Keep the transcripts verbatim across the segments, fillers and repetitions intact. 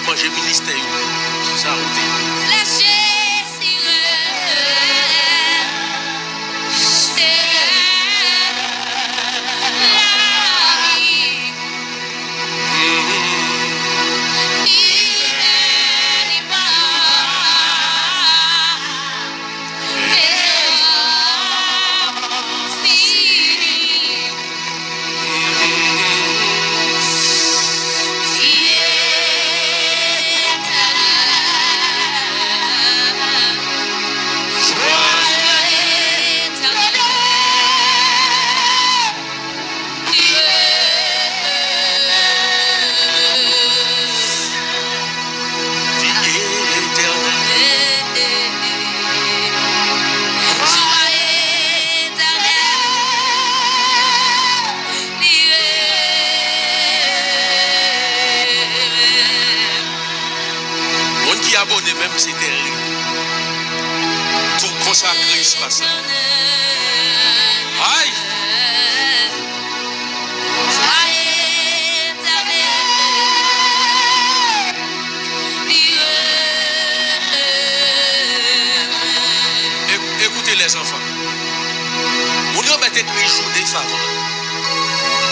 Manje ministè yo. Sa ou te. Lè Jezi revè, Seyè, lavi, li vini, li pa fini. Vi etènèl. Jwa etènèl. Moun ki abòne menm se tèren. Tou konsakre espas la. Ay! Ek-, écoutez les enfants. Moun yo mèt ekri jounen sa.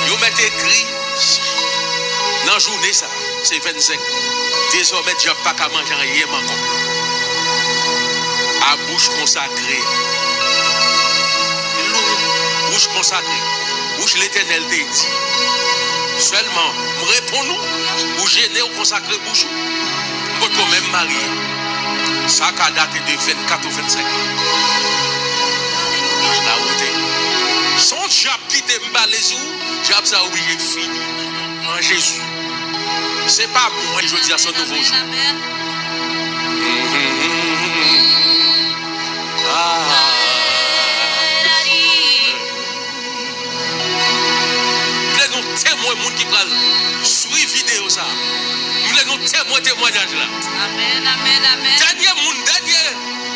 Yo mèt ekri nan jounen sa. Se vennsenk. Dezòmè dyab pa ka manje anyen ankò. A bouch konsakre. Bouch konsakre. Bouch Letènèl te di. Sèlman, m reponn ou, ou jene, ou konsakre bouch ou. M potko menm marye. Sa ka date de vennkat ou vennsenk. La ou te. Se yon dyab kite m pale sou ou, dyab sa oblije fini. An Jezi. Se pa mwen jodi a, se yon nouvo jou. Amen, amen. Ah. M vle nou temwen moun ki pral swiv videyo sa. M vle nou temwen temwanyaj la. Amen, amen, amen. Dènye moun, dènye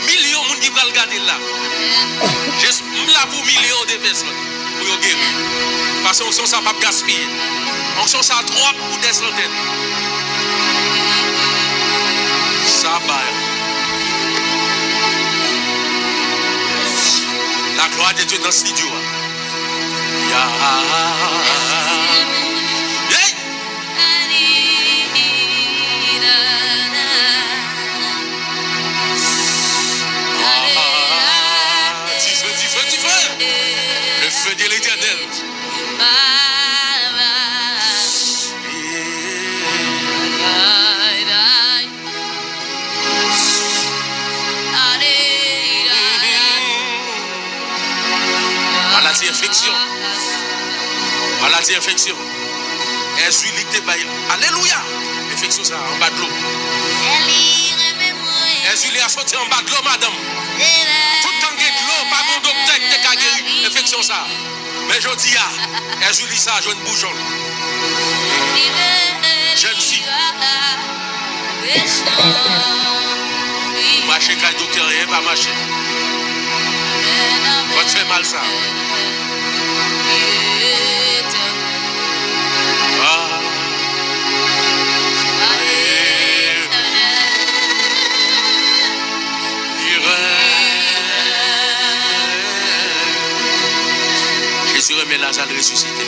milyon moun ki pral gade l la. Amen. Jezi, m la pou milyon de pèsòn pou yo geri. Paske onksyon sa p ap gaspiye. Onksyon sa twòp pou dèsantèn. Sa bay. La gloire de Dieu dans studio a. Ya. Hey! Ah, du feu, du feu, du feu. Le feu de l'Éternel. Maladi enfeksyon. Maladi enfeksyon. Èzili te bay. Alelouya! Enfeksyon sa anba dlo. Èzili a soti anba dlo, madanm. Tout tan gen dlo, pa gen doktè ki te ka geri enfeksyon sa. Men jodi a, Èzili sa jwenn boujon l. Jèn fi. Ou mache kay doktè, anyen pa mache. Vant fè mal sa. Ah. Jezi renmen Laza, l resisite.